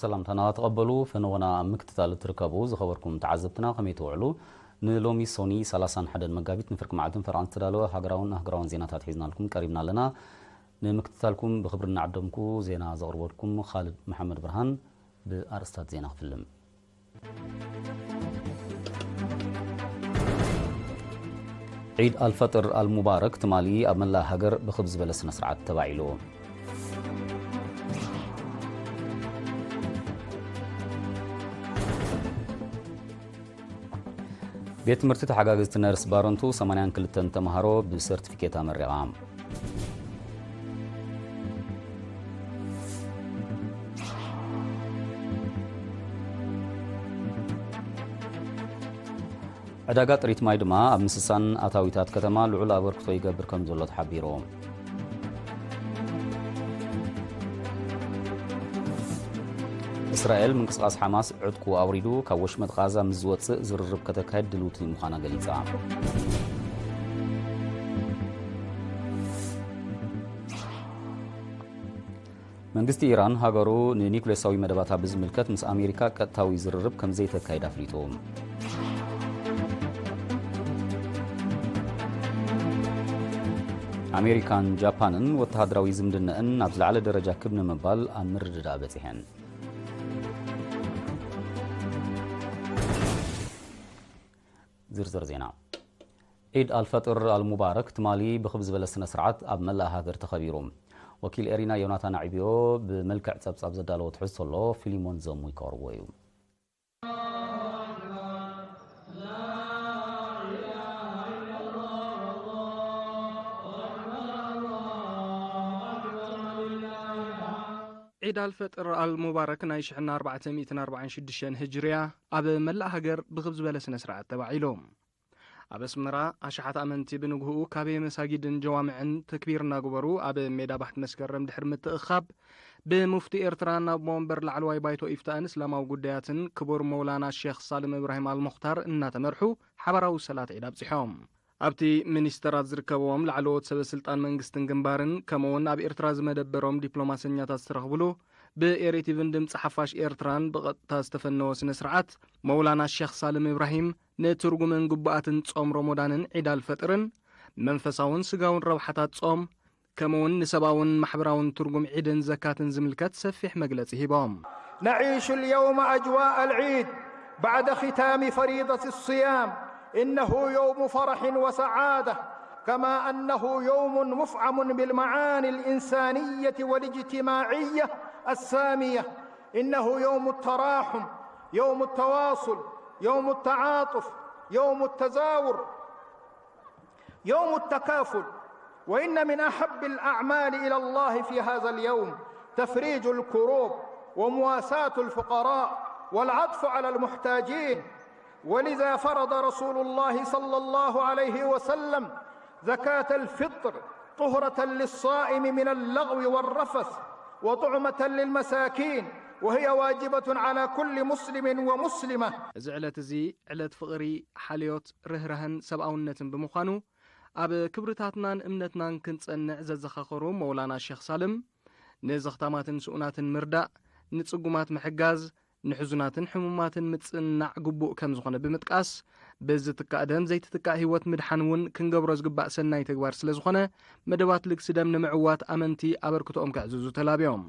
ሰላምታና ተቐበሉ። ፈነወና ኣብ ምክትታል እትርከቡ ዝኸበርኩም ተዓዘብትና ከመይ ትውዕሉ? ንሎሚ ሶኒ ሰላሳን ሓደን መጋቢት ንፍርቂ መዓልትን ፈረቓን ዝተዳለወ ሃገራውን ኣህጉራውን ዜናታት ሒዝናልኩም ቀሪብና ኣለና። ንምክትታልኩም ብኽብሪ እናዓደምኩ ዜና ዘቕርበልኩም ኻልድ መሓመድ ብርሃን። ብኣርእስታት ዜና ክፍልም። ዒድ ኣልፈጥር ኣልሙባረክ ትማሊ ኣብ መላእ ሃገር ብኽብ ዝበለ ስነ ስርዓት ተባዒሉ። ቤት ትምህርቲ ተሓጋገዝቲ ነርስ ባረንቱ ሰማንያን ክልተን ተምሃሮ ብሰርቲፊኬት ኣመሪቓ። ዕዳጋ ጥሪት ማይ ድማ ኣብ ምስሳን ኣታዊታት ከተማ ልዑል ኣበርክቶ ይገብር ከም ዘሎ ተሓቢሩ። እስራኤል ምንቅስቓስ ሓማስ ዕጥቁ ኣውሪዱ ካብ ወሽመጥ ቓዛ ምስ ዝወጽእ ዝርርብ ከተካይድ ድልውቲ ምዃና ገሊጻ። መንግስቲ ኢራን ሃገሩ ንኒኩሌሳዊ መደባታ ብዝምልከት ምስ ኣሜሪካ ቀጥታዊ ዝርርብ ከም ዘይተካይድ ኣፍሊጡ። ኣሜሪካን ጃፓንን ወተሃደራዊ ዝምድነአን ናብ ዝለዓለ ደረጃ ክብ ንምባል ኣብ ምርድዳእ በጺሐን። ዝርዝር ዜና። ዒድ ኣልፈጥር ኣልሙባረክ ትማሊ ብኽብ ዝበለ ስነ ስርዓት ኣብ መላእ ሃገር ተኸቢሩ። ወኪል ኤሪና ዮናታን ኣዕብዮ ብመልክዕ ጸብጻብ ዘዳለዎ ትሕዝቶ ኣሎ፣ ፊሊሞን ዘሙ ይቀርቦ እዩ። ዒድ ኣልፈጥር ኣልሙባረክ ናይ ሽሕና ኣርባዕተ ሚእትን ኣርባዓን ሽዱሽተን ህጅርያ ኣብ መላእ ሃገር ብኽብ ዝበለ ስነ ስርዓት ተባዒሉ። ኣብ ኣስመራ ኣሽሓት ኣመንቲ ብንግህኡ ካበየ መሳጊድን ጀዋምዕን ተክቢር እናገበሩ ኣብ ሜዳ ባሕቲ መስከረም ድሕሪ ምትእኻብ ብሙፍቲ ኤርትራን ኣብ ወንበር ላዕለዋይ ባይቶ ኢፍታእን እስላማዊ ጉዳያትን ክቡር መውላና ሼኽ ሳልም እብራሂም ኣልሙኽታር እናተመርሑ ሓባራዊ ሰላት ዒድ ኣብጺሖም። ኣብቲ ሚኒስተራት ዝርከብዎም ላዕለዎት ሰበ ስልጣን መንግስትን ግንባርን ከምኡውን ኣብ ኤርትራ ዝመደበሮም ዲፕሎማሰኛታት ዝተረኽብሉ ብኤሪቲቪን ድምፂ ሓፋሽ ኤርትራን ብቐጥታ ዝተፈነወ ስነ ስርዓት መውላና ሼኽ ሳልም እብራሂም ንትርጉምን ግቡኣትን ጾም ሮሞዳንን ዒድ ኣልፈጥርን መንፈሳውን ስጋውን ረብሓታት ጾም ከምኡውን ንሰብኣውን ማሕበራውን ትርጉም ዒድን ዘካትን ዝምልከት ሰፊሕ መግለጺ ሂቦም። نعيش اليوم أجواء العيد بعد ختام فريضة الصيام. إنه يوم فرح وسعادة، كما أنه يوم مفعم بالمعاني الإنسانية والاجتماعية السامية. إنه يوم التراحم، يوم التواصل، يوم التعاطف، يوم التزاور، يوم التكافل. وإن من أحب الأعمال إلى الله في هذا اليوم تفريج الكروب ومواساة الفقراء والعطف على المحتاجين. ولذا فرض رسول الله صلى الله عليه وسلم زكاة الفطر طهرة للصائم من اللغو والرفث وطعمة للمساكين، وهي واجبة على كل مسلم ومسلمة. እዚ ዕለት እዚ ዕለት ፍቕሪ፣ ሓልዮት፣ ርህራህን ሰብኣውነትን ብምዃኑ ኣብ ክብርታትናን እምነትናን ክንጸንዕ ዘዘኻኸሩ መውላና ሼኽ ሳልም፣ ንዘኽታማትን ስኡናትን ምርዳእ፣ ንጽጉማት ምሕጋዝ፣ ንሕዙናትን ሕሙማትን ምጽንናዕ ግቡእ ከም ዝኾነ ብምጥቃስ፣ ብዝትካእ ደም ዘይትትካእ ህይወት ምድሓን እውን ክንገብሮ ዝግባእ ሰናይ ተግባር ስለ ዝኾነ፣ መደባት ልግሲ ደም ንምዕዋት ኣመንቲ ኣበርክቶኦም ከዕዝዙ ተላብዮም።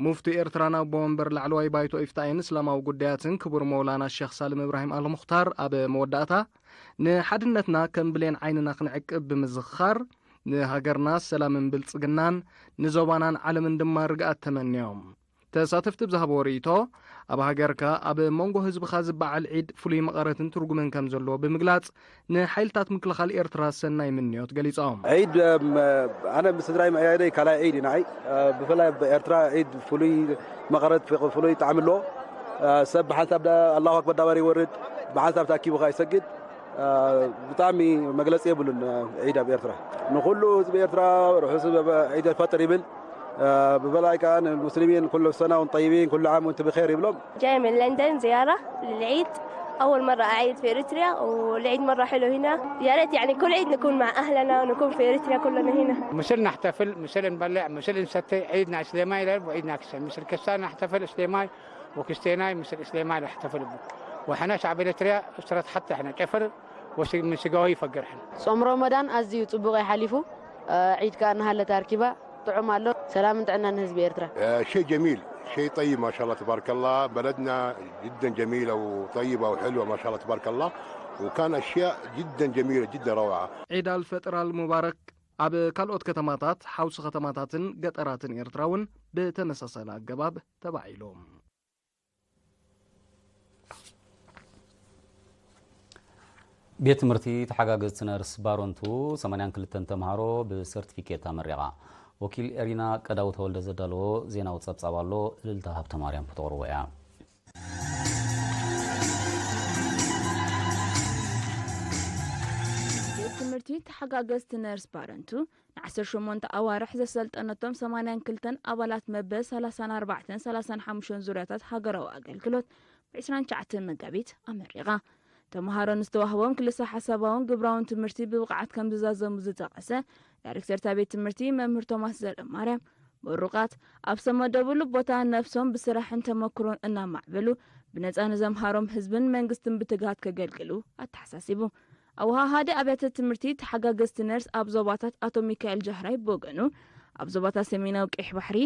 ሙፍቲ ኤርትራን ኣቦ ወንበር ላዕለዋይ ባይቶ ኢፍታይን እስላማዊ ጉዳያትን ክቡር መውላና ሼኽ ሳልም እብራሂም ኣልሙኽታር ኣብ መወዳእታ፣ ንሓድነትና ከም ብሌን ዓይንና ክንዕቅብ ብምዝኽኻር፣ ንሃገርና ሰላምን ብልጽግናን፣ ንዞባናን ዓለምን ድማ ርግኣት ተመንዮም። ተሳተፍቲ ብዝሃብዎ ርእይቶ፣ ኣብ ሃገርካ ኣብ መንጎ ህዝብኻ ዝበዓል ዒድ ፍሉይ መቐረትን ትርጉምን ከም ዘለዎ ብምግላጽ፣ ንሓይልታት ምክልኻል ኤርትራ ሰናይ ምንዮት ገሊጾም። ዒድ፣ እም፣ ኣነ ምስ ስድራይ ምዕያደይ ካልኣይ ዒድ እዩ ንዓይ። እ፣ ብፍላይ ኣብ ኤርትራ ዒድ ፍሉይ መቐረት፣ ፍሉይ ጣዕሚ ኣለዎ። እ፣ ሰብ ብሓንሳብ ዳ-፣ ኣላሁ ኣክበር ዳባር ይወርድ፣ ብሓንሳብ ተኣኪቡ ከኣ ይሰግድ። እ፣ ብጣዕሚ መግለጺ የብሉን፣ እ፣ ዒድ ኣብ ኤርትራ። ንኹሉ ህዝቢ ኤርትራ ርሑስ ዒድ ኣልፈጥር ይብል። እ፣ ብፍላይ ከኣ ንሙስሊሚን ኩሉ ሰና ወንቱም ጠይቢን፣ ኩሉ ዓም ወንቱም ብኸይር ይብሎም። جاي من لندن زيارة للعيد. أول مرة أعيد في إريتريا، والعيد مرة حلو هنا. يا ريت يعني كل عيد نكون مع أهلنا ونكون في إريتريا كلنا هنا. مثل نحتفل، مثل نبلع، مثل نستي، عيدنا إسلامي لا، وعيدنا كسان. مثل كسان نحتفل إسلامي، وكستيناي مثل إسلامي نحتفل به. وحنا شعب إريتريا، أسرة حتى إحنا كفر، وسي-، من سقاوي يفقر إحنا. ጾም ረመዳን ኣዝዩ ጽቡቕ እዩ ሓሊፉ። ዒድ ከኣ እናሃለታ ኣርኪባ። ጥዑም ኣሎ። ሰላምን ጥዕናን ንህዝቢ ኤርትራ። آه، شيء جميل، شيء طيب، ما شاء الله تبارك الله. بلدنا جدا جميلة وطيبة وحلوة، ما شاء الله تبارك الله. وكان أشياء جدا جميلة، جدا روعة. ዒድ ኣልፈጥር ኣልሙባረክ ኣብ ካልኦት ከተማታት፣ ሓውሲ ከተማታትን ገጠራትን ኤርትራ እውን ብተመሳሳሊ ኣገባብ ተባዒሎም። ቤት ትምህርቲ ተሓጋገዝቲ ነርስ ባረንቱ ሰማንያን ክልተን ተምሃሮ ብሰርቲፊኬት ኣመሪቓ። ወኪል ኤሪና ቀዳው ተወልደ ዘዳለዎ ዜናዊ ጸብጻብ ኣሎ፣ እልልታ ሃብተማርያም ክተቕርቦ እያ። ቤት ትምህርቲ ተሓጋገዝቲ ነርስ ባረንቱ ንዓሰርተ ሸሞንተ ኣዋርሕ ዘሰልጠነቶም ሰማንያን ክልተን ኣባላት መበል ሰላሳን ኣርባዕተን ሰላሳን ሓሙሽተን ዙርያታት ሃገራዊ ኣገልግሎት ብዕስራን ትሽዓተን መጋቢት ኣመሪቓ። ተምሃሮ ንዝተዋህቦም ክልሰ ሓሳባውን ግብራውን ትምህርቲ ብብቕዓት ከም ዝዛዘሙ ዝጠቐሰ ዳይሬክተር እታ ቤት ትምህርቲ መምህር ቶማስ ዘርእማርያም፣ ምሩቓት ኣብ ዝተመደብሉ ቦታ ነብሶም ብስራሕን ተመክሮን እናማዕበሉ ብነጻ ንዘምሃሮም ህዝብን መንግስትን ብትግሃት ከገልግሉ ኣተሓሳሲቡ። ኣወሃሃዲ ኣብያተ ትምህርቲ ተሓጋገዝቲ ነርስ ኣብ ዞባታት ኣቶ ሚካኤል ጃህራይ ብወገኑ፣ ኣብ ዞባታት ሰሜናዊ ቀይሕ ባሕሪ፣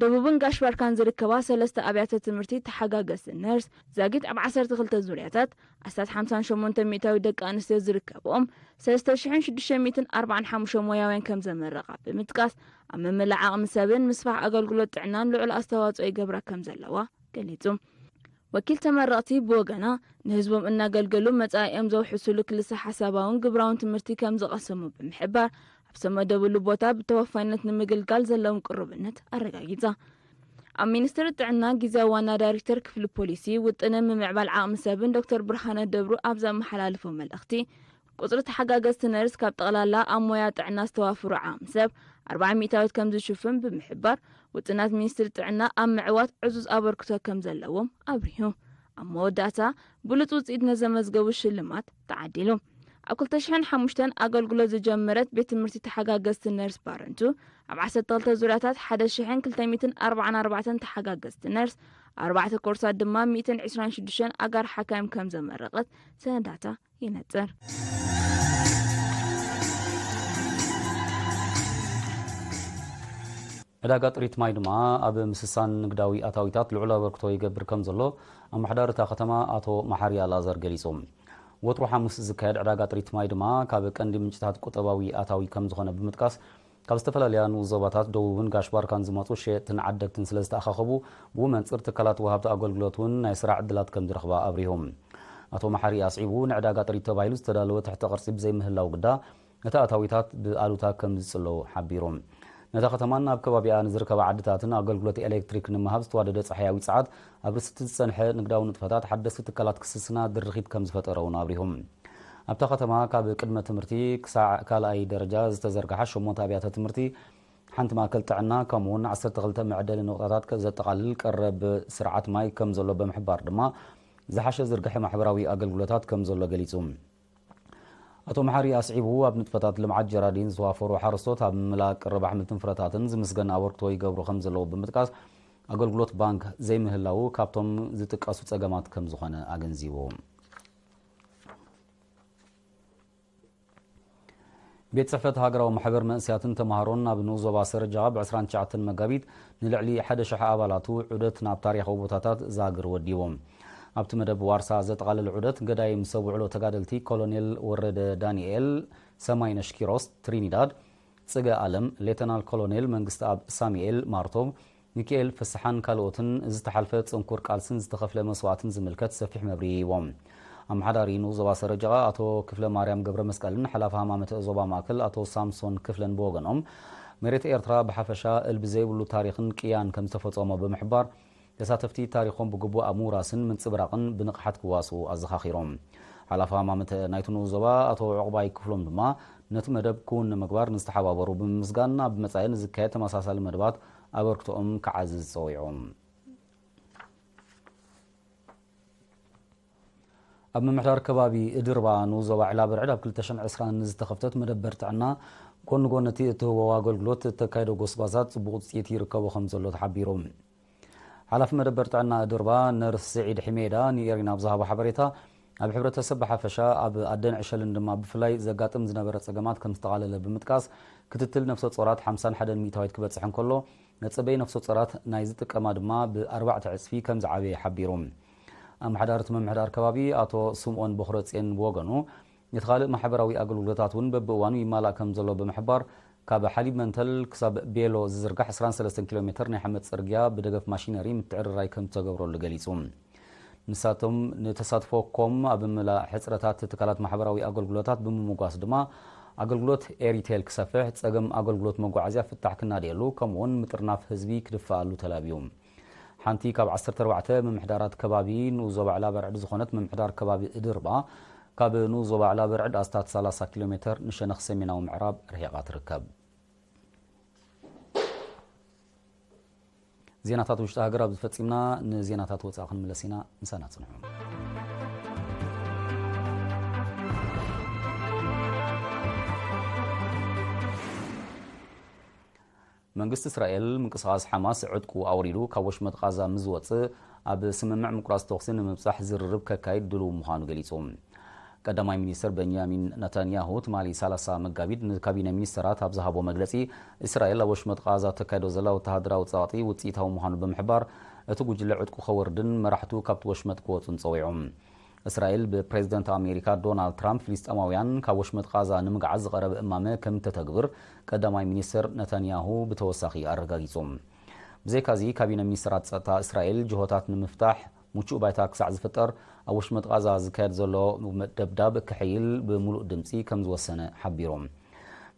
ደቡብን ጋሽ ባርካን ዝርከባ ሰለስተ ኣብያተ ትምህርቲ ተሓጋገዝቲ ነርስ ዛጊት ኣብ ዓሰርተ ክልተ ዙርያታት ኣስታት ሓምሳን ሸሞንተን ሚእታዊ ደቂ ኣንስትዮ ዝርከብኦም ሰለስተ ሽሕን ሽዱሽተ ሚእትን ኣርባዓን ሓሙሽተ ሞያውያን ከም ዘመረቓ ብምጥቃስ፣ ኣብ ምምላእ ዓቕሚ ሰብን ምስፋሕ ኣገልግሎት ጥዕናን ልዑል ኣስተዋጽኦ ይገብራ ከም ዘለዋ ገሊጹ። ወኪል ተመረቕቲ ብወገና፣ ንህዝቦም እናገልገሉ መጻኢኦም ዘውሕስሉ ክልሰ ሓሳባውን ግብራውን ትምህርቲ ከም ዝቐሰሙ ብምሕባር፣ ኣብ ዝተመደብሉ ቦታ ብተወፋይነት ንምግልጋል ዘለዎም ቅሩብነት ኣረጋጊጻ። ኣብ ሚኒስትሪ ጥዕና ግዝያዊ ዋና ዳይሬክተር ክፍሊ ፖሊሲ ውጥንን ምምዕባል ዓቕሚ ሰብን ዶክተር ብርሃነ ደብሩ ኣብ ዘመሓላለፎ መልእኽቲ፣ ቁጽሪ ተሓጋገዝቲ ነርስ ካብ ጠቕላላ ኣብ ሞያ ጥዕና ዝተዋፍሩ ዓቕሚ ሰብ ኣርብዓ ሚእታዊት ከም ዝሽፍን ብምሕባር፣ ውጥናት ሚኒስትሪ ጥዕና ኣብ ምዕዋት ዕዙዝ ኣበርክቶ ከም ዘለዎም ኣብሪሁ። ኣብ መወዳእታ፣ ብሉጽ ውጽኢት ንዘመዝገቡ ሽልማት ተዓዲሉ። ኣብ ክልተ ሽሕን ሓሙሽተን ኣገልግሎት ዝጀመረት ቤት ትምህርቲ ተሓጋገዝቲ ነርስ ባረንቱ፣ ኣብ ዓሰርተ ክልተ ዙርያታት ሓደ ሽሕን ክልተ ሚእትን ኣርባዓን ኣርባዕተን ተሓጋገዝቲ ነርስ፣ ኣርባዕተ ኮርሳት ድማ ሚእትን ዕስራን ሽዱሽተን ኣጋር ሓካይም ከም ዘመረቐት ሰነዳታ ይነጽር። ዕዳጋ ጥሪት ማይ ድማ ኣብ ምስሳን ንግዳዊ ኣታዊታት ልዑል ኣበርክቶ ይገብር ከም ዘሎ ኣመሓዳሪ እታ ከተማ ኣቶ መሓሪ ኣልኣዛር ገሊጹ። ወትሩ ሓሙስ ዝካየድ ዕዳጋ ጥሪት ማይ ድማ ካብ ቀንዲ ምንጭታት ቁጠባዊ ኣታዊ ከም ዝኾነ ብምጥቃስ፣ ካብ ዝተፈላለያ ንኡስ ዞባታት ደቡብን ጋሽ ባርካን ዝመጹ ሸየጥትን ዓደግትን ስለ ዝተኣኻኸቡ፣ ብኡ መንጽር ትካላት ወሃብቲ ኣገልግሎት እውን ናይ ስራሕ ዕድላት ከም ዝረኽባ ኣብሪሁ። ኣቶ መሓሪ ኣስዒቡ፣ ንዕዳጋ ጥሪት ተባሂሉ ዝተዳለወ ትሕተ ቅርጺ ብዘይምህላው ግዳ፣ እቲ ኣታዊታት ብኣሉታ ከም ዝጽለው ሓቢሩ። ነታ ከተማን ኣብ ከባቢኣ ንዝርከባ ዓድታትን ኣገልግሎት ኤሌክትሪክ ንምሃብ ዝተዋደደ ጸሓያዊ ጸዓት ኣብ ርስቲ ዝጸንሐ ንግዳዊ ንጥፈታት ሓደስቲ ትካላት ክስስና ድርኺት ከም ዝፈጠረ እውን ኣብሪሁ። ኣብታ ከተማ ካብ ቅድመ ትምህርቲ ክሳዕ ካልኣይ ደረጃ ዝተዘርግሓ ሸሞንተ ኣብያተ ትምህርቲ፣ ሓንቲ ማእከል ጥዕና፣ ከምኡ እውን ዓሰርተ ክልተ መዐደሊ ነቑጣታት ዘጠቓልል ቀረብ ስርዓት ማይ ከም ዘሎ ብምሕባር ድማ፣ ዝሓሸ ዝርግሐ ማሕበራዊ ኣገልግሎታት ከም ዘሎ ገሊጹ። ኣቶ መሓሪ ኣስዒቡ፣ ኣብ ንጥፈታት ልምዓት ጀራዲን ዝተዋፈሩ ሓረስቶት ኣብ ምምላእ ቅርብ ኣሕምልትን ፍረታትን ዝምስገን ኣበርክቶ ይገብሩ ከም ዘለዉ ብምጥቃስ፣ ኣገልግሎት ባንክ ዘይምህላዉ ካብቶም ዝጥቀሱ ጸገማት ከም ዝኾነ ኣገንዚቡ። ቤት ጽሕፈት ሃገራዊ ማሕበር መንእሰያትን ተምሃሮን ኣብ ንኡስ ዞባ ሰረጃ ብ ዕስራን ትሽዓተን መጋቢት ንልዕሊ ሓደ ሽሕ ኣባላቱ ዑደት ናብ ታሪኻዊ ቦታታት ዛግር ወዲቡ። ኣብቲ መደብ ዋርሳ ዘጠቓለለ ዑደት፣ ገዳይም ሰብ ውዕሎ ተጋደልቲ ኮሎኔል ወረደ ዳንኤል፣ ሰማይነሽ ኪሮስ፣ ትሪኒዳድ፣ ጽገ ኣለም፣ ሌተናል ኮሎኔል መንግስትኣብ ሳሙኤል ማርቶቭ፣ ሚኪኤል ፍስሓን ካልኦትን ዝተሓልፈ ጽንኩር ቃልስን ዝተኸፍለ መስዋእትን ዝምልከት ሰፊሕ መብርሂ ሂቦም። ኣመሓዳሪ ንኡስ ዞባ ሰረጀቓ ኣቶ ክፍለ ማርያም ገብረ መስቀልን ሓላፊ ሃማመተ ዞባ ማእከል ኣቶ ሳምሶን ክፍለን ብወገኖም፣ መሬት ኤርትራ ብሓፈሻ እልቢ ዘይብሉ ታሪኽን ቅያን ከም ዝተፈጸሞ ብምሕባር፣ ተሳተፍቲ ታሪኾም ብግቡእ ኣብ ምውራስን ምንጽብራቕን ብንቕሓት ክዋስኡ ኣዘኻኺሮም። ሓላፊ ሃማመተ ናይቲ ንኡስ ዞባ ኣቶ ዑቕባይ ክፍሎም ድማ፣ ነቲ መደብ ክውን ንምግባር ንዝተሓባበሩ ብምምስጋን፣ ኣብ መጻኢ ንዝካየድ ተመሳሳሊ መደባት ኣበርክቶኦም ክዓዝዝ ጸዊዖም። ኣብ ምምሕዳር ከባቢ እድርባ ንኡስ ዞባ ዕላበርዕድ ኣብ ክልተ ሽሕን ዕስራን ዝተኸፍተት መደበር ጥዕና፣ ጎኒ ጎኒ እቲ እትህቦ ኣገልግሎት እተካይዶ ጎስጓሳት ጽቡቕ ውጽኢት ይርከቦ ከም ዘሎ ተሓቢሩ። ሓላፊ መደበር ጥዕና እድርባ ነርስ ስዒድ ሕሜዳ ንኤሪና ኣብ ዝሃቦ ሓበሬታ፣ ኣብ ሕብረተሰብ ብሓፈሻ ኣብ ኣደን ዕሸልን ድማ ብፍላይ ዘጋጥም ዝነበረ ጸገማት ከም ዝተቓለለ ብምጥቃስ፣ ክትትል ነፍሰ ጾራት ሓምሳን ሓደን ሚእታዊት ክበጽሕ እንከሎ፣ ነጸበይ ነፍሰ ጾራት ናይ ዝጥቀማ ድማ ብኣርባዕተ ዕጽፊ ከም ዝዓበየ ሓቢሩ። ኣመሓዳሪ እቲ ምምሕዳር ከባቢ ኣቶ ስምኦን ቦኽረጼን ብወገኑ፣ እቲ ካልእ ማሕበራዊ ኣገልግሎታት እውን በብእዋኑ ይማላእ ከም ዘሎ ብምሕባር፣ ካብ ሓሊብ መንተል ክሳብ ቤሎ ዝዝርጋሕ ዕስራን ሰለስተን ኪሎ ሜትር ናይ ሓመድ ጽርግያ ብደገፍ ማሽነሪ ምትዕርራይ ከም ዝተገብረሉ ገሊጹ። ንሳቶም ንተሳትፎ ኮም ኣብ ምላእ ሕጽረታት ትካላት ማሕበራዊ ኣገልግሎታት ብምምጓስ ድማ፣ ኣገልግሎት ኤሪቴል ክሰፍሕ፣ ጸገም ኣገልግሎት መጓዓዝያ ፍታሕ ክናደየሉ፣ ከምኡውን ምጥርናፍ ህዝቢ ክድፍኣሉ ተላብዩ። ሓንቲ ካብ ዓሰርተ ኣርባዕተ ምምሕዳራት ከባቢ ንኡስ ዞባ ዕላበርዕድ ዝኾነት ምምሕዳር ከባቢ እድርባ፣ ካብ ንኡስ ዞባ ዕላበርዕድ ኣስታት ሰላሳ ኪሎ ሜትር ንሸነኽ ሰሜናዊ ምዕራብ ርሒቓ ትርከብ። ዜናታት ውሽጢ ሃገር ኣብዚ ፈጺምና፣ ንዜናታት ወጻኢ ክንምለስ ኢና። ምሳና ጽንሑ። መንግስቲ እስራኤል ምንቅስቓስ ሓማስ ዕጥቁ ኣውሪዱ ካብ ወሽመጥ ቓዛ ምስ ዝወጽእ፣ ኣብ ስምምዕ ምቁራጽ ተኹሲ ንምብጻሕ ዝርርብ ከካይድ ድሉው ምዃኑ ገሊጹ። ቀዳማይ ሚኒስትር በንያሚን ነታንያሁ ትማሊ ሰላሳ መጋቢት ንካቢነ ሚኒስተራት ኣብ ዝሃቦ መግለጺ፣ እስራኤል ኣብ ወሽመጥ ቓዛ ተካይዶ ዘላ ወተሃደራዊ ጸቕጢ ውጽኢታዊ ምዃኑ ብምሕባር፣ እቲ ጉጅለ ዕጥቁ ከወርድን መራሕቱ ካብቲ ወሽመጥ ክወጹን ጸዊዑ። እስራኤል ብፕሬዝደንት ኣሜሪካ ዶናልድ ትራምፕ ፍልስጤማውያን ካብ ወሽመጥ ቓዛ ንምግዓዝ ዝቐረበ እማመ ከም እተተግብር ቀዳማይ ሚኒስትር ነታንያሁ ብተወሳኺ ኣረጋጊጹ። ብዘይካዚ፣ ካቢነ ሚኒስትራት ጸጥታ እስራኤል ጅሆታት ንምፍታሕ ምቹእ ባይታ ክሳዕ ዝፍጠር፣ ኣብ ወሽመጥ ቓዛ ዝካየድ ዘሎ ደብዳብ ክሕይል ብምሉእ ድምጺ ከም ዝወሰነ ሓቢሩ።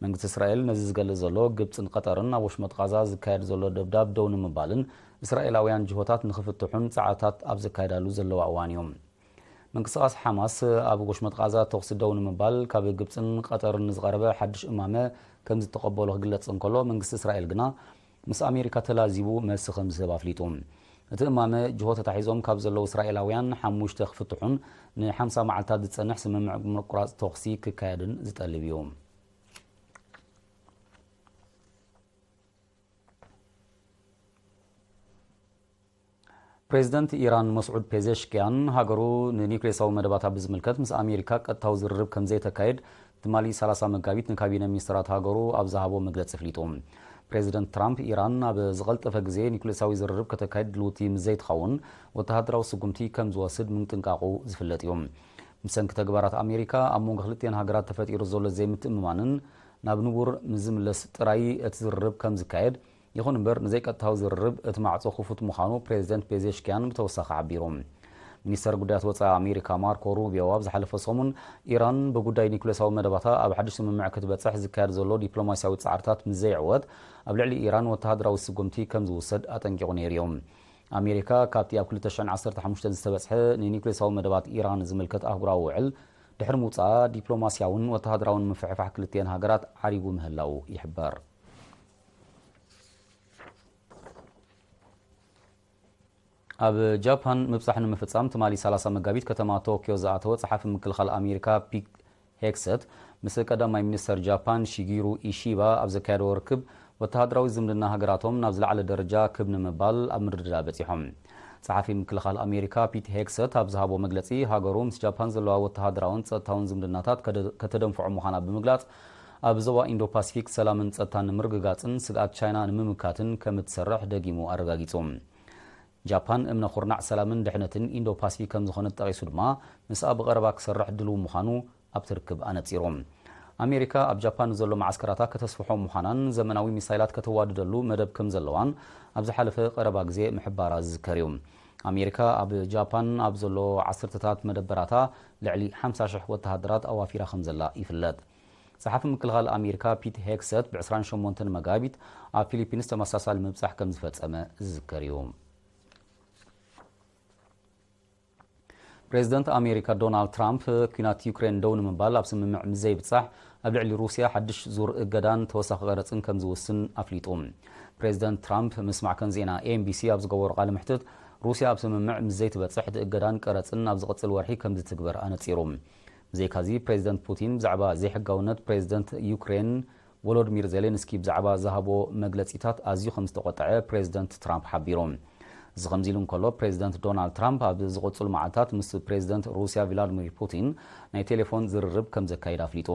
መንግስቲ እስራኤል ነዚ ዝገልጽ ዘሎ፣ ግብጽን ቀጠርን ኣብ ወሽመጥ ቓዛ ዝካየድ ዘሎ ደብዳብ ደው ንምባልን እስራኤላውያን ጅሆታት ንኽፍትሑን ጻዕርታት ኣብ ዘካየዳሉ ዘለዋ እዋን እዩ። ምንቅስቓስ ሓማስ ኣብ ወሽመጥ ቓዛ ተኹሲ ደው ንምባል ካብ ግብጽን ቀጠርን ንዝቐረበ ሓድሽ እማመ ከም ዝተቐበሎ ክግለጽ እንከሎ፣ መንግስቲ እስራኤል ግና ምስ ኣሜሪካ ተላዚቡ መልሲ ከም ዝህብ ኣፍሊጡ። እቲ እማመ፣ ጅሆ ተታሒዞም ካብ ዘለዉ እስራኤላውያን ሓሙሽተ ክፍትሑን ንሓምሳ መዓልታት ዝጸንሕ ስምምዕ ምቁራጽ ተኹሲ ክካየድን ዝጠልብ እዩ። ፕሬዝደንት ኢራን መስዑድ ፔዜሽኪያን፣ ሃገሩ ንኒውክሌሳዊ መደባታ ብዝምልከት ምስ ኣሜሪካ ቀጥታዊ ዝርርብ ከም ዘይተካይድ ትማሊ ሰላሳ መጋቢት ንካቢነ ሚኒስትራት ሃገሩ ኣብ ዝሃቦ መግለጺ ኣፍሊጡ። ፕሬዝደንት ትራምፕ፣ ኢራን ኣብ ዝቐልጠፈ ግዜ ኒውክሌሳዊ ዝርርብ ከተካይድ ድልውቲ ምስ ዘይትኸውን፣ ወተሃደራዊ ስጉምቲ ከም ዝወስድ ምጥንቃቑ ዝፍለጥ እዩ። ብሰንኪ ተግባራት ኣሜሪካ፣ ኣብ መንጎ ክልቲኤን ሃገራት ተፈጢሩ ዘሎ ዘይምትእምማንን ናብ ንቡር ምስ ዝምለስ ጥራይ እቲ ዝርርብ ከም ዝካየድ፣ ይኹን እምበር፣ ንዘይቀጥታዊ ዝርርብ እቲ ማዕጾ ክፉት ምዃኑ ፕሬዝደንት ፔዜሽኪያን ብተወሳኺ ሓቢሩ። ሚኒስተር ጉዳያት ወጻኢ ኣሜሪካ ማርኮ ሩቢዮ ኣብ ዝሓለፈ ሰሙን፣ ኢራን ብጉዳይ ኒውክሌሳዊ መደባታ ኣብ ሓድሽ ስምምዕ ክትበጽሕ ዝካየድ ዘሎ ዲፕሎማስያዊ ጻዕርታት ምስ ዘይዕወት፣ ኣብ ልዕሊ ኢራን ወተሃደራዊ ስጉምቲ ከም ዝውሰድ ኣጠንቂቑ ነይሩ እዩ። ኣሜሪካ፣ ካብቲ ኣብ ክልተ ሽሕን ዓሰርተ ሓሙሽተን ዝተበጽሐ ንኒውክሌሳዊ መደባት ኢራን ዝምልከት ኣህጉራዊ ውዕል ድሕሪ ምውጻኣ፣ ዲፕሎማስያውን ወተሃደራውን ምፍሕፋሕ ክልቲኤን ሃገራት ዓሪጉ ምህላዉ ይሕበር። ኣብ ጃፓን ምብጻሕ ንምፍጻም ትማሊ ሰላሳ መጋቢት ከተማ ቶክዮ ዝኣተወ ጸሓፊ ምክልኻል ኣሜሪካ ፒት ሄግሰት፣ ምስ ቀዳማይ ሚኒስተር ጃፓን ሺጊሩ ኢሺባ ኣብ ዘካየድዎ ርክብ፣ ወተሃደራዊ ዝምድና ሃገራቶም ናብ ዝለዓለ ደረጃ ክብ ንምባል ኣብ ምርድዳእ በጺሖም። ጸሓፊ ምክልኻል ኣሜሪካ ፒት ሄግሰት ኣብ ዝሃቦ መግለጺ፣ ሃገሩ ምስ ጃፓን ዘለዋ ወተሃደራውን ጸጥታውን ዝምድናታት ከደ-፣ ከተደንፍዖ ምዃና ብምግላጽ፣ ኣብ ዞባ ኢንዶ ፓሲፊክ ሰላምን ጸጥታን ንምርግጋጽን ስግኣት ቻይና ንምምካትን ከም እትሰርሕ ደጊሙ ኣረጋጊጹ። ጃፓን እምነ ኩርናዕ ሰላምን ድሕነትን ኢንዶ ፓሲፊክ ከም ዝኾነት ጠቒሱ ድማ፣ ምስኣ ብቐረባ ክሰርሕ ድሉው ምዃኑ ኣብቲ ርክብ ኣነጺሩ። ኣሜሪካ ኣብ ጃፓን ንዘሎ መዓስከራታ ከተስፍሖ ምዃናን ዘመናዊ ሚሳይላት ከተዋድደሉ መደብ ከም ዘለዋን ኣብ ዝሓለፈ ቀረባ ግዜ ምሕባራ ዝዝከር እዩ። ኣሜሪካ ኣብ ጃፓን ኣብ ዘሎ ዓሰርተታት መደበራታ ልዕሊ ሓምሳ ሽሕ ወተሃደራት ኣዋፊራ ከም ዘላ ይፍለጥ። ጸሓፊ ምክልኻል ኣሜሪካ ፒት ሄግሰት ብ ዕስራን ሸሞንተን መጋቢት ኣብ ፊሊፒንስ ተመሳሳሊ ምብጻሕ ከም ዝፈጸመ ዝዝከር እዩ። ፕሬዝደንት ኣሜሪካ ዶናልድ ትራምፕ፣ ኲናት ዩክሬን ደው ንምባል ኣብ ስምምዕ ምስ ዘይብጻሕ፣ ኣብ ልዕሊ ሩስያ ሓድሽ ዙር እገዳን ተወሳኺ ቀረጽን ከም ዝውስን ኣፍሊጡ። ፕሬዝደንት ትራምፕ ምስ ማዕከን ዜና ኤን ቢ ሲ ኣብ ዝገበሮ ቃለ መሕትት፣ ሩስያ ኣብ ስምምዕ ምስ ዘይትበጽሕ እቲ እገዳን ቀረጽን ኣብ ዝቕጽል ወርሒ ከም ዝትግበር ኣነጺሩ። ብዘይካዚ፣ ፕሬዚደንት ፑቲን ብዛዕባ ዘይሕጋውነት ፕሬዚደንት ዩክሬን ቮሎድሚር ዜሌንስኪ ብዛዕባ ዝሃቦ መግለጺታት ኣዝዩ ከም ዝተቖጥዐ ፕሬዚደንት ትራምፕ ሓቢሩ። እዚ ከምዚ ኢሉ እንከሎ፣ ፕሬዚደንት ዶናልድ ትራምፕ ኣብ ዝቕጽሉ መዓልታት ምስ ፕሬዚደንት ሩስያ ቪላድሚር ፑቲን ናይ ቴሌፎን ዝርርብ ከም ዘካይድ ኣፍሊጡ።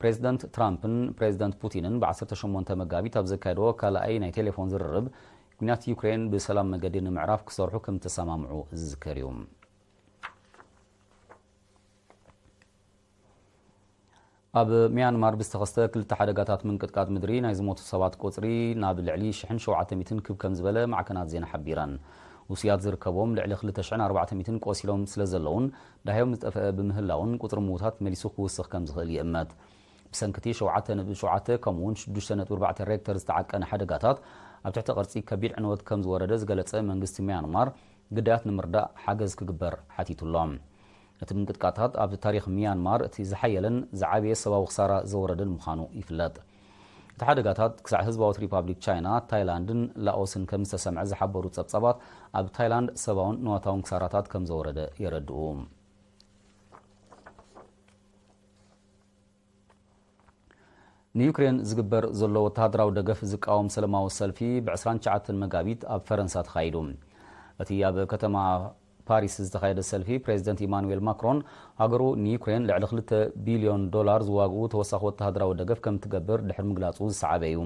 ፕሬዚደንት ትራምፕን ፕሬዚደንት ፑቲንን ብ ዓሰርተ ሸሞንተ መጋቢት ኣብ ዘካየድዎ ካልኣይ ናይ ቴሌፎን ዝርርብ፣ ኲናት ዩክሬን ብሰላም መገዲ ንምዕራፍ ክሰርሑ ከም ዝተሰማምዑ ዝዝከር እዩ። ኣብ ሚያንማር ብዝተኸስተ ክልተ ሓደጋታት ምንቅጥቃጥ ምድሪ ናይ ዝሞቱ ሰባት ቁጽሪ ናብ ልዕሊ ሽሕን ሸውዓተ ሚእትን ክብ ከም ዝበለ ማዕከናት ዜና ሓቢረን። ውሱያት ዝርከቦም ልዕሊ ክልተ ሽሕን ኣርባዕተ ሚእትን ቆሲሎም ስለ ዘለውን ዳህዮም ዝጠፍአ ብምህላውን ቁጽሪ ምዉታት መሊሱ ክውስኽ ከም ዝኽእል ይእመት። ብሰንኪ እቲ ሸውዓተ ነጥቢ ሸውዓተ ከምኡውን ሽዱሽተ ነጥቢ ኣርባዕተ ሬክተር ዝተዓቀነ ሓደጋታት ኣብ ትሕቲ ቅርጺ ከቢድ ዕንወት ከም ዝወረደ ዝገለጸ መንግስቲ ሚያንማር፣ ግዳያት ንምርዳእ ሓገዝ ክግበር ሓቲቱ ኣሎ። እቲ ምንቅጥቃጣት ኣብ ታሪኽ ሚያንማር እቲ ዝሓየለን ዝዓበየ ሰብኣዊ ክሳራ ዘወረደን ምዃኑ ይፍለጥ። እቲ ሓደጋታት ክሳዕ ህዝባዊት ሪፓብሊክ ቻይና፣ ታይላንድን ላኦስን ከም ዝተሰምዐ ዝሓበሩ ጸብጻባት፣ ኣብ ታይላንድ ሰብኣውን ንዋታውን ክሳራታት ከም ዘወረደ የረድኡ። ንዩክሬን ዝግበር ዘሎ ወተሃደራዊ ደገፍ ዝቃወም ሰለማዊ ሰልፊ ብ ዕስራን ትሽዓተን መጋቢት ኣብ ፈረንሳ ተኻይዱ። እቲ ኣብ ከተማ ፓሪስ ዝተኻየደ ሰልፊ፣ ፕሬዚደንት ኢማኑኤል ማክሮን፣ ሃገሩ ንዩክሬን ልዕሊ ክልተ ቢልዮን ዶላር ዝዋግኡ ተወሳኺ ወተሃደራዊ ደገፍ ከም ትገብር ድሕሪ ምግላጹ ዝሰዓበ እዩ።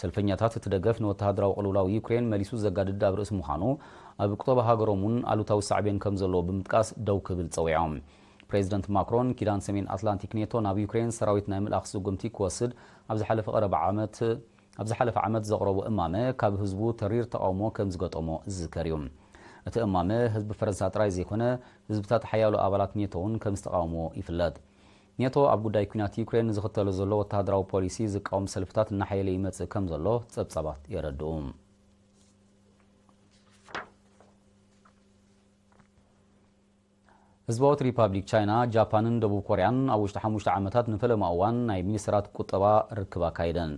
ሰልፈኛታት፣ እቲ ደገፍ ንወተሃደራዊ ቅልውላው ዩክሬን መሊሱ ዘጋድድ ኣብ ርእሲ ምዃኑ፣ ኣብ ቁጠባ ሃገሮም እውን ኣሉታዊ ሳዕቤን ከም ዘለዎ ብምጥቃስ ደው ክብል ጸዊዖም። ፕሬዚደንት ማክሮን፣ ኪዳን ሰሜን ኣትላንቲክ ኔቶ ናብ ዩክሬን ሰራዊት ናይ ምልኣኽ ስጉምቲ ክወስድ ኣብ ዝሓለፈ ቀረባ ዓመት፣ ኣብ ዝሓለፈ ዓመት ዘቕረቦ እማመ፣ ካብ ህዝቡ ተሪር ተቓውሞ ከም ዝገጠሞ ዝዝከር እዩ። እቲ እማመ፣ ህዝቢ ፈረንሳ ጥራይ ዘይኮነ፣ ህዝብታት ሓያሎ ኣባላት ኔቶ እውን ከም ዝተቓወሞ ይፍለጥ። ኔቶ ኣብ ጉዳይ ኲናት ዩክሬን ንዝኽተሎ ዘሎ ወተሃደራዊ ፖሊሲ ዝቃወም ሰልፍታት እናሓየለ ይመጽእ ከም ዘሎ ጸብጻባት የረድኡ። ህዝባዊት ሪፓብሊክ ቻይና፣ ጃፓንን ደቡብ ኮርያን ኣብ ውሽጢ ሓሙሽተ ዓመታት ንፈለማ እዋን ናይ ሚኒስትራት ቁጠባ ርክብ ኣካይደን።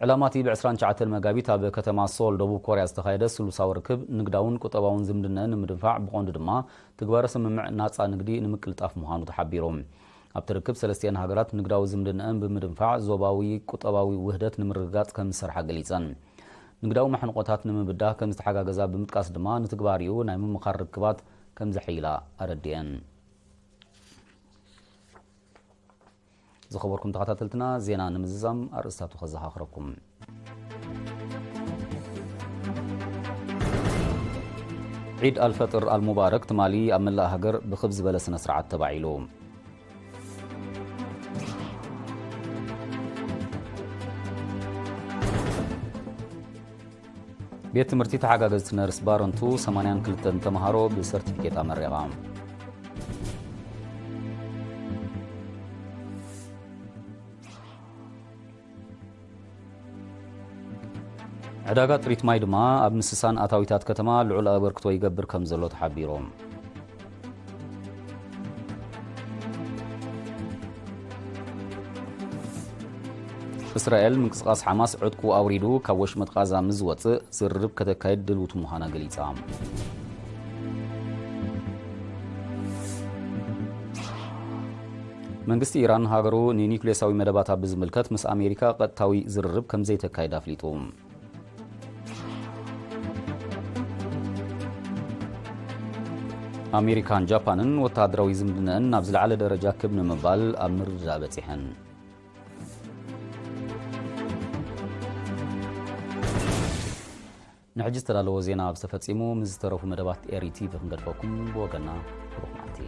ዕላማ እቲ ብ ዕስራን ትሽዓተን መጋቢት ኣብ ከተማ ሶል፣ ደቡብ ኮርያ ዝተኻየደ ስሉሳዊ ርክብ፣ ንግዳውን ቁጠባውን ዝምድነአን ንምድንፋዕ፣ ብቐንዱ ድማ ትግባረ ስምምዕ ናጻ ንግዲ ንምቅልጣፍ ምዃኑ ተሓቢሩ። ኣብቲ ርክብ፣ ሰለስቲአን ሃገራት ንግዳዊ ዝምድነአን ብምድንፋዕ፣ ዞባዊ ቁጠባዊ ውህደት ንምርግጋጽ ከም ዝሰርሓ ገሊጸን። ንግዳዊ ማሕንቆታት ንምብዳህ ከም ዝተሓጋገዛ ብምጥቃስ ድማ፣ ንትግባሪኡ ናይ ምምኻር ርክባት ከም ዘሐይላ ኣረዲአን። ዝኸበርኩም ተኸታተልትና፣ ዜና ንምዝዛም ኣርእስታቱ ከዘኻኽረኩም። ዒድ ኣልፈጥር ኣልሙባረክ ትማሊ ኣብ መላእ ሃገር ብኽብ ዝበለ ስነ ስርዓት ተባዒሉ። ቤት ትምህርቲ ተሓጋገዝቲ ነርስ ባረንቱ ሰማንያን ክልተን ተምሃሮ ብሰርቲፊኬት ኣመሪቓ። ዕዳጋ ጥሪት ማይ ድማ ኣብ ምስሳን ኣታዊታት ከተማ ልዑል ኣበርክቶ ይገብር ከም ዘሎ ተሓቢሩ። እስራኤል ምንቅስቓስ ሓማስ ዕጥቁ ኣውሪዱ ካብ ወሽመጥ ቓዛ ምስ ዝወጽእ ዝርርብ ከተካይድ ድልውቲ ምዃና ገሊጻ። መንግስቲ ኢራን ሃገሩ ንኒውክሌሳዊ መደባታ ብዝምልከት ምስ ኣሜሪካ ቀጥታዊ ዝርርብ ከም ዘይተካይድ ኣፍሊጡ። ኣሜሪካን ጃፓንን ወተሃደራዊ ዝምድነአን ናብ ዝለዓለ ደረጃ ክብ ንምባል ኣብ ምርድዳእ በጺሐን። ንሕጂ ዝተዳለወ ዜና ኣብዚ ተፈጺሙ። ምስ ዝተረፉ መደባት ኤሪ ቲቪ ክንገድፈኩም። ብወገና ብሩኽ መዓልቲ።